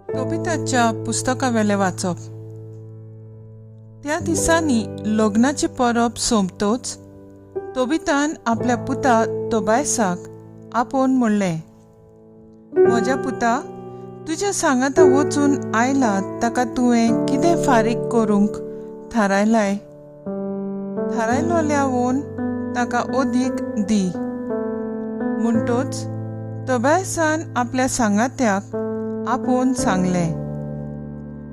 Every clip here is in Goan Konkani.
तोबिताच्या पुस्तकावेलें वाचप. त्या दिसांनी लग्नाची परब सोंपतोच तोबितान आपल्या पुता तोबायसाक आपोवन म्हणलें, म्हज्या पुता, तुज्या सांगाता वचून आयला ताका तुवें कितें फारीक करूंक थारायलाय? थारायलोल्यावून ताका अदीक दी. म्हणटोच तोबायसान आपल्या सांगात्याक आपोवन सांगलें,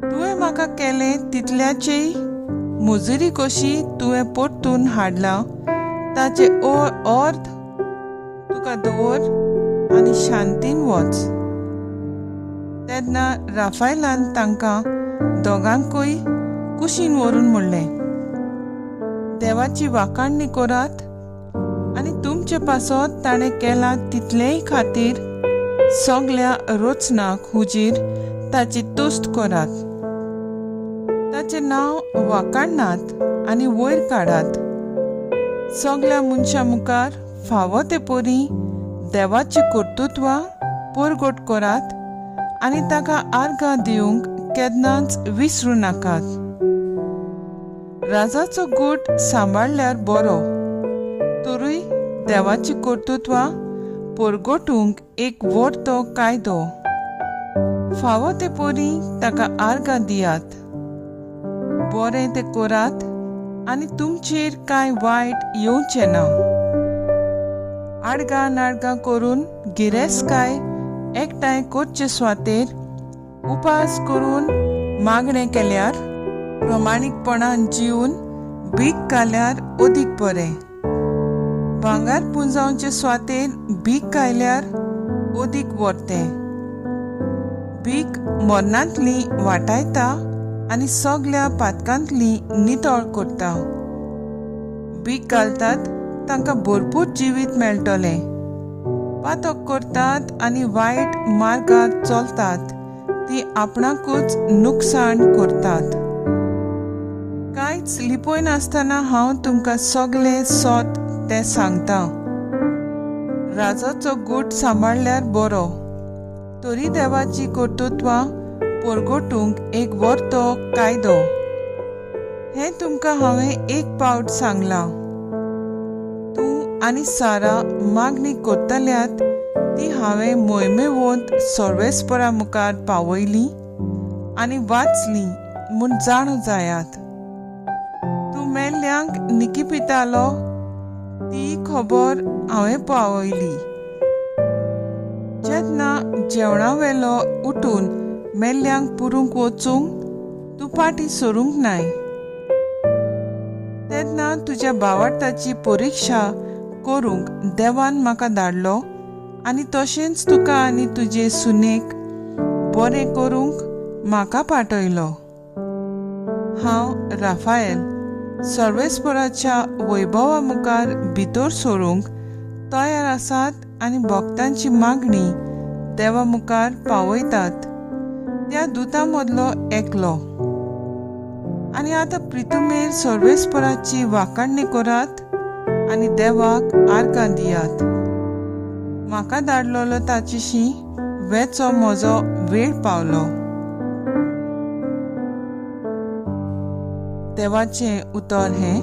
तुवें म्हाका केलें तितल्याचेय मुजुरी कशी तुवें परतून हाडलां ताचें अर्द तुका दवर आनी शांतीन वच. तेन्ना राफायलान तांकां दोगांकूय कुशीन व्हरून म्हणलें, देवाची वाखाणणी करात आनी तुमचे पासत ताणें केलां तितलेय खातीर सगल्या रचनाक हुजीर ताची तुस्त करात. ताचें नांव वाखाणनात आनी वयर काडात. सगल्या मनशां मुखार फावो ते परी देवाची कर्तृत्वां परगट करात आनी ताका आर्गां दिवंक केन्नाच विसरूं नाकात. राजाचो गूट सांबाळ्ळ्यार बरो, तरूय देवाची कर्तृत्वां परगटूंक एक व्हडतो कायदो. फावो ते परी ताका आर्गां दियात. बरें तें करात आनी तुमचेर कांय वायट येवचें ना. आडगां नाडगां करून गिरेस्तकाय एकठांय करचे सुवातेर उपास करून मागणें केल्यार, प्रमाणीकपणान जिवन भीक घाल्यार अदीक बरें. भांगर पुंजावचे सुवातेर भीक घायल्यार अदीक व्हरतें. भीक मरणांतली वाटायता आनी सगल्या पातकांतली नितळ करता. भीक घालतात तांकां भरपूर जिवीत मेळटलें. पातक करतात आनी वायट मार्गार चलतात ती आपणाकूच नुकसाण करतात. कांयच लिपयनासतना हांव तुमकां सगलें सत तें सांगता. राजाचो गूट सांबाळ्ळ्यार बरो, तरी देवाची कर्तृत्वां परगटूंक एक व्हरतो कायदो. हें तुमकां हांवें एक पावट सांगलां. तूं आनी सारा मागणी करतल्यात ती हांवें मोहिमेवंत सर्वेस्परा मुखार पावयली आनी वाचली म्हूण जाणू जायात. तूं मेल्ल्यांक निकिपितालो ती खबर हांवें पावयली. जेन्ना जेवणावेलो उठून मेल्ल्यांक पुरूंक वचूंक तूं फाटीं सरूंक नाय, तेन्ना तुज्या भावार्थाची परिक्षा करूंक देवान म्हाका धाडलो आनी तशेंच तुका आनी तुजे सुनेक बरें करूंक म्हाका पाठयलो. हांव राफायल सर्वेस्पराच्या वैभवा मुखार भितर सरूंक तयार आसात आनी भक्तांची मागणी देवा मुखार पावयतात त्या दुतां मदलो एकलो. आनी आतां प्रितुमेर सर्वेस्पराची वाखाणणी करात आनी देवाक आर्गां दियात. म्हाका धाडलेलो ताचेशी वेचो म्हजो वेळ पावलो. देवाचें उतर हें.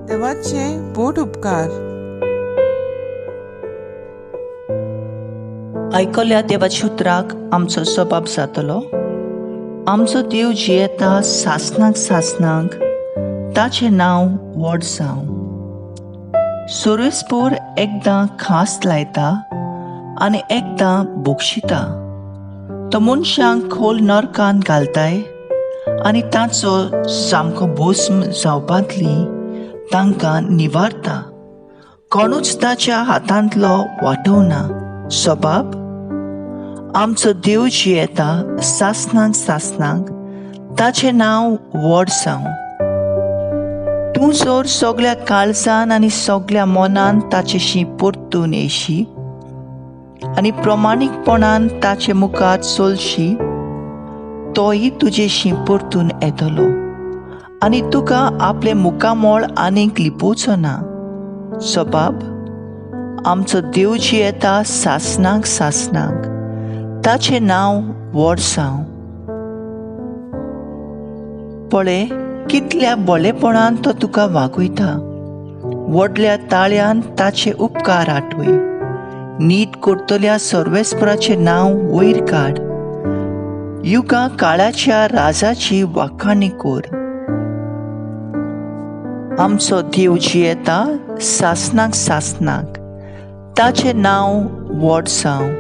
देवाचें बोट उपकार. आयकल्या देवाच्या उतराक आमचो सबाब जातलो. आमचो देव जियेता सासनाक सासनाक, ताचें नांव व्हड जावं. सुरेसपूर एकदां खास लायता आनी एकदां बक्षिता. तो मनशांक खोल नरकान घालताय आनी ताचो सामको भस्म जावपांतली तांकां निवारता. कोणूच ताच्या हातांतलो वाटोवना. सबाब आमचो देव जियेता सासनाक सासनाक, ताचें नांव व्हड जावं. तूं जर सगल्या काळजान आनी सगल्या मनान ताचेशी परतून येशी आनी प्रमाणीकपणान ताचे मुखार चलशी, तोय तुजेशी परतून येतलो आनी तुका आपलें मुखामळ आनीक लिपोवचो ना. सबाब आमचो देव जियेता सासनाक सासनाक, ताचें नांव व्हड जावं. पळय कितल्या बोलेपणान तो तुका वागयता. व्हडल्या ताळ्यान ताचे उपकार आठवय. नीत करतल्या सर्वेस्पराचें नांव वयर काड. युगां काळाच्या राजाची वाखाणी कर. आमचो देव जियेता सासनाक सासनाक, ताचें नांव व्हड जावं.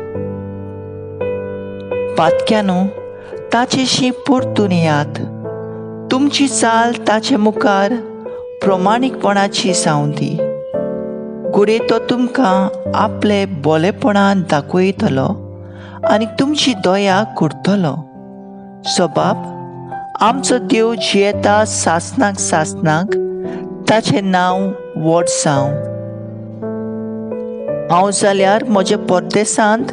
पातक्यानो, ताचेशी परतून येयात. तुमची चाल ताचे मुखार प्रमाणीकपणाची जावं दी. घडये तो तुमकां आपले बोलेपणान दाखयतलो आनी तुमची दया करतलो. सबाब, आमचो देव जियेता सासनाक सासनाक, ताचें नांव व्हड जावं. हांव जाल्यार म्हज्या परदेसांत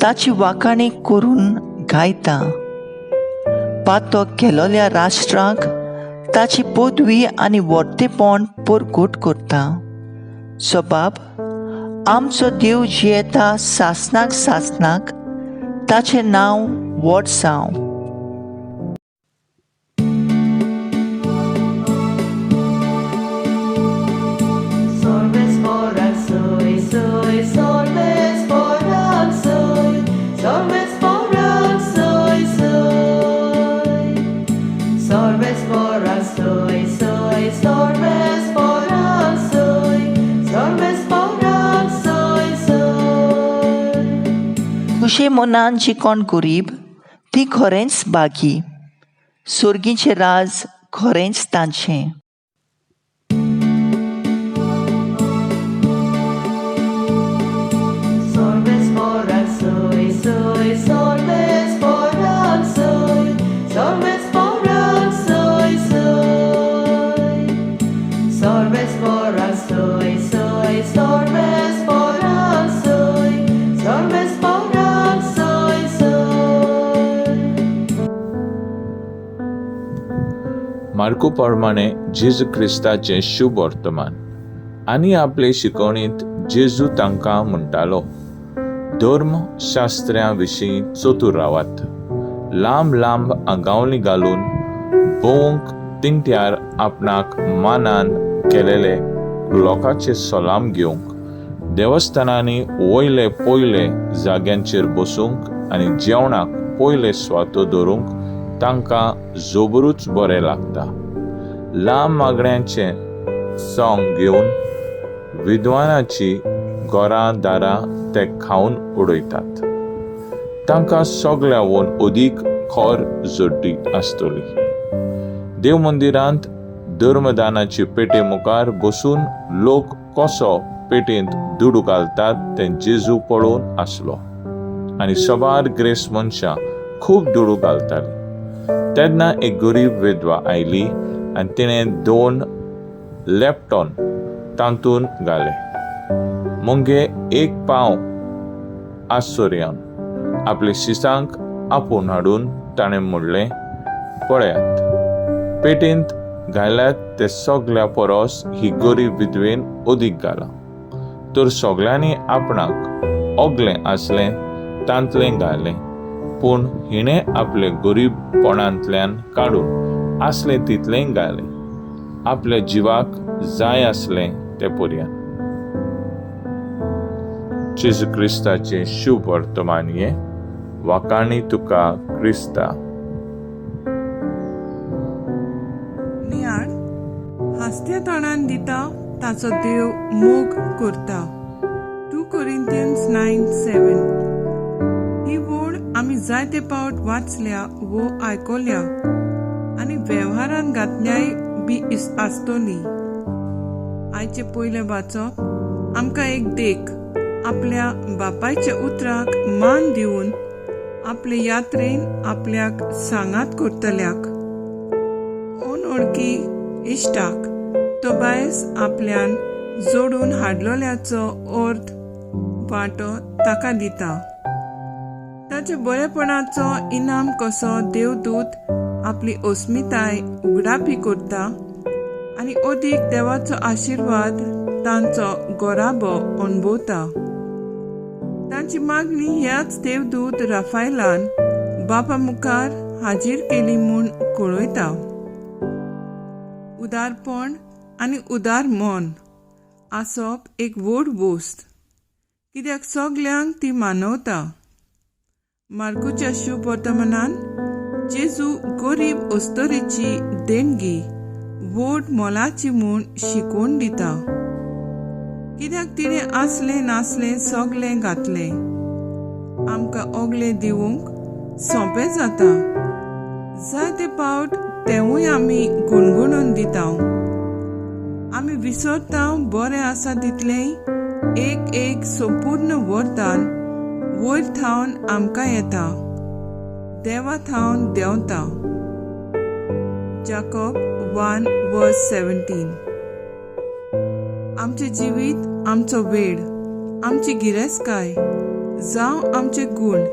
ताची वाखाणी करून गायतां. पातक केलोल्या राष्ट्राक ताची पदवी आनी व्हडतेपण परगट करता. सबाब, आमचो देव जियेता सासनाक सासनाक, ताचें नांव व्हड जावं. खुशे मनान जी कोण गरीब ती खरेंच बागी. सोर्गीचें राज खरेंच तांचें. मार्कू प्रमाणे जेजू क्रिस्ताचें शुभ वर्तमान आनी आपले शिकवणींत जेजू तांकां म्हणटालो, धर्म शास्त्र्यां विशीं चतूर रावात. लांब लांब आगावली घालून भोवंक तिंट्यार आपणाक मानान केलेले लोकांचे सलाम घेवंक, देवस्थानांनी वयले पयले जाग्यांचेर बसूंक आनी जेवणाक पयले स्वातो धरूंक तांकां जोबरूच बरें लागता. लांब मागण्यांचें सोंग घेवन विद्वानाची घरां दारां ते खावन उडयतात. तांकां सगळ्यावन अदीक खर जोड्डी आसतली. देव मंदिरांत धर्मदानाचे पेटे मुखार बसून लोक कसो पेटेंत दुडू घालतात तें जेजू पळोवन आसलो आनी सबार ग्रेस मनशां खूब दुडू घालताली. तेन्ना एक गरीब विधवा आयली आनी तिणें 2 लेपटॉन तातूंत घाले. मगे एक पाव आश्चर्यान आपले शिसांक आपोवन हाडून ताणें म्हणलें, पळयात, पेटेंत घाल्यात ते सगळ्या परस ही गरीब विधवेन अदीक घालां. तर सगळ्यांनी आपणाक ओगलें आसलें तांतलें घालें, पूण हिणें आपले गरीबपणांतल्यान काडून आसलें तितलें घालें, आपल्या जिवाक जाय आसलें तें पर्यान. जेजू क्रिस्ताचें शुभ वर्तमान हें. वाखाणी तुका क्रिस्ता. नियाळ हांसत्या तोंडान दिता ताचो देव मोग करता. 2 Corinthians 9:7. ही वोळ आमी जायते पावट वाचल्या वो आयकल्या आनी वेव्हारान घातल्याय बी आसतली. आयचे पयलें वाचप आमकां एक देख आपल्या बापायच्या उतराक मान दिवन आपले यात्रेन आपल्याक सांगात करतल्याक अनवळखी इश्टाक तो बायस आपल्यान जोडून हाडलोल्याचो अर्थ वांटो ताका दिता. ताच्या बरेपणाचो इनाम कसो देवदूत आपली अस्मिताय उगडापी करता आनी अदीक देवाचो आशिर्वाद तांचो गोराबो अणभवता. तांची मागणी ह्याच देवदूत राफायलान बापा मुखार हाजीर केली म्हूण कळयता. उदारपण आनी उदार मन आसप एक व्हड वस्त, कित्याक सगल्यांक ती मानवता. मार्कूच्या शुभ वर्तमानान जेजू गरीब अस्तोरेची देणगी व्हड मोलाची म्हूण शिकोवन दिता, कित्याक तिणें आसलें नासलें सगलें घातलें. आमकां ओगलें दिवंक सोंपें जाता, जायते पावट तेवूय आमी गुणगुणून दिता. आमी विसरता बरें आसा तितलें एक एक संपूर्ण वरदान वयर थावन आमकां येता, देवा थावन देंवता. जाकॉब 1:17. आमचें जिवीत, आमचो वेळ, आमची गिरेस्तकाय जावं आमचे गूण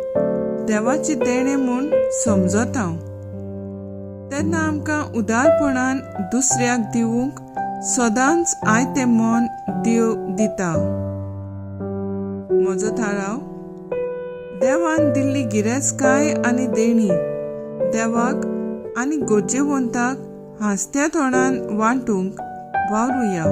देवाचे देणें म्हूण समजता, तेन्ना आमकां उदारपणान दुसऱ्याक दिवंक सदांच आयतें मन देव दिता. म्हजो थाराव, देवान दिल्ली गिरेस्तकाय आनी देणी देवाक आनी गरजेवंताक हांसत्या तोंडान वांटूंक वावरुया.